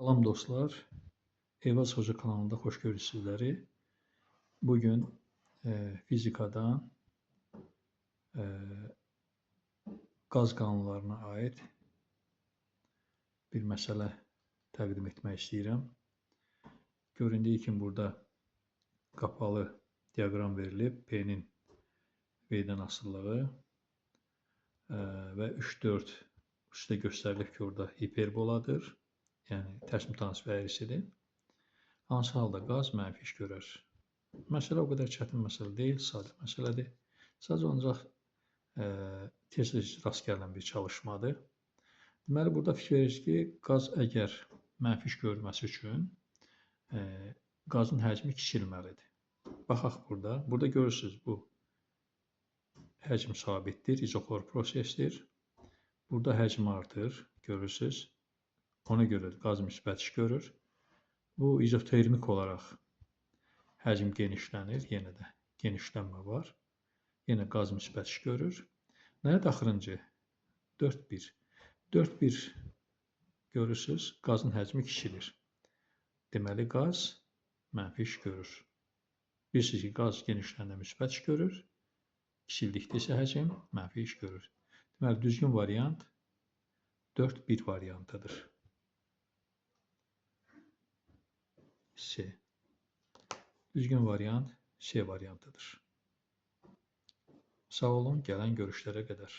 Salam dostlar, Eyvaz Hoca kanalında xoş görürük sizləri. Bugün fizikadan qaz qanunlarına aid bir məsələ təqdim etmək istəyirəm. Göründüyü kimi burada qapalı diaqram verilib, P-nin V-dən asılılığı və 3-4 üstə göstərilib ki, orada hiperboladır. Yəni, tərs mütənasib əyrisidir. Hansı halda qaz mənfi iş görər? Məsələ o qədər çətin məsələ deyil, sadə məsələdir. Sadəcə ancaq tez-tez rast gələn bir çalışmadır. Deməli, burada fikir verirsiniz ki, qaz əgər mənfi iş görməsi üçün qazın həcmi kiçilməlidir. Baxaq burada. Burada görürsünüz, bu həcm sabitdir, izoxor prosesdir. Burada həcm artır, görürsünüz. Ona görə qaz müsbət iş görür. Bu izotermik olaraq həcm genişlənir. Yenə də genişlənmə var. Yenə qaz müsbət iş görür. Nəyət axırıncı? 4-1. 4-1 görürsünüz, qazın həcmi kiçilir. Deməli, qaz mənfi iş görür. Bilirsiniz ki, qaz genişləndə müsbət iş görür. Kiçildikdə isə həcm mənfi iş görür. Deməli, düzgün variant 4-1 variantıdır. C. Düzgün variant C variantıdır. Sağ olun, gələn görüşlərə qədər.